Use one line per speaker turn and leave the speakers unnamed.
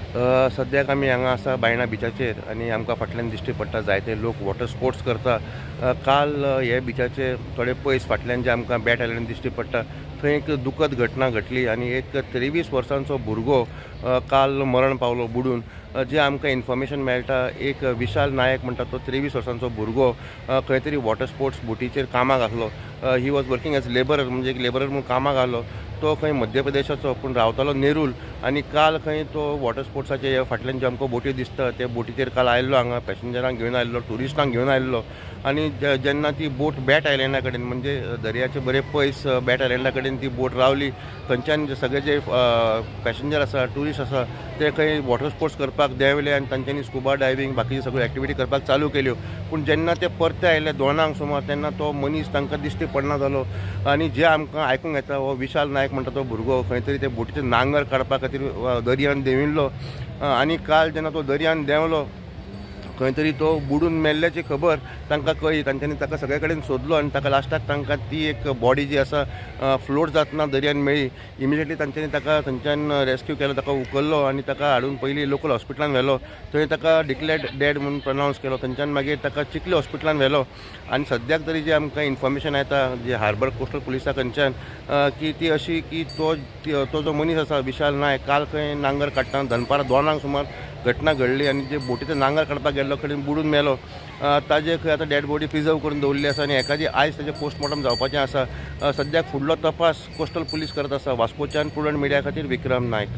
सद्याक आमी हांगा आसा बायणा बिचाचेर आनी आमकां फाटल्यान दिश्टी पडटा जायते लोक वॉटर स्पोर्ट्स करता. काल हे बिचाचे थोडे पयस फाटल्यान जे आमकां बॅट आयलँड दिश्टी पडटा थंय एक दुखद घटना घडली आनी एक 23 वर्सांचो भुरगो काल मरण पावलो बुडून. जे आमकां इन्फॉर्मेशन मेळटा, एक विशाल नायक म्हणटा तो 23 वर्सांचो भुरगो खंय तरी वॉटर स्पोर्ट्स बोटीचेर कामाक आसलो. He was working as labourer, म्हणजे एक लेबरर म्हणून कामाक आसलो. तो खंय मध्य प्रदेशाचो, पूण रावतालो नेरूल. आनी काल खंय तो वॉटर स्पोर्ट्साचे फाटल्यान जे आमकां बोटी दिसता ते बोटीचेर काल आयिल्लो, हांगा पॅसेंजरांक घेवन आयिल्लो, ट्युरिस्टांक घेवन आयिल्लो. आनी जेन्ना ती बोट बॅट आयलँडा कडेन, म्हणजे दर्याचे बरे पयस बॅट आयलँडा कडेन ती बोट रावली, थंयच्यान सगळे जे पॅसेंजर आसा, ट्युरिस्ट आसा, ते खंय वॉटर स्पोर्ट्स करपाक देंवले आनी तांच्यांनी स्कुबा डायवींग बाकीची सगळ्यो एक्टिविटी करपाक चालू केल्यो. पूण जेन्ना ते परते आयले 2 सुमार, तेन्ना तो मनीस तांकां दिश्टी पडना जालो. आनी जे आमकां आयकूंक येता, हो विशाल नायक म्हणटा तो भुरगो खंय तरी ते बोटीचे नांगर काडपा खातीर दर्यान देंविल्लो आनी काल जेन्ना तो दर्यान देंवलो खंय तरी तो बुडून मेल्ल्याची खबर तांकां कळ्ळी. तांच्यांनी ताका सगळे कडेन सोदलो आनी ताका लास्टाक तांकां ती एक बॉडी जी आसा फ्लोट जातना दर्यान मेळ्ळी. इमिडिएटली तांच्यांनी ताका थंयच्यान रेस्क्यू केलो, ताका उखल्लो आनी ताका हाडून पयलीं लोकल हॉस्पिटलान व्हेलो. थंय ताका डिक्लेर्ड डेड म्हणून प्रनावन्स केलो. थंयच्यान मागीर ताका चिखली हॉस्पिटलान व्हेलो. आनी सद्याक तरी जे आमकां इन्फॉर्मेशन येता जे हार्बर कोस्टल पुलिसा कडच्यान की ती अशी की तो जो मनीस आसा विशाल नायक काल खंय नांगर काडटा दनपारां 2 सुमार घटना घडली आनी जे बोटीचो नांगर काडपाक गेल्लो कडेन बुडून मेलो. ताजे खंय आतां डेड बॉडी प्रिजर्व करून दवरिल्ली आसा आनी एकादी आयज ताजें पोस्टमॉर्टम जावपाचें आसा. सद्याक फुडलो तपास कोस्टल पुलीस करत आसा. वास्कोच्यान प्रुडंट मिडिया खातीर विक्रम नायक.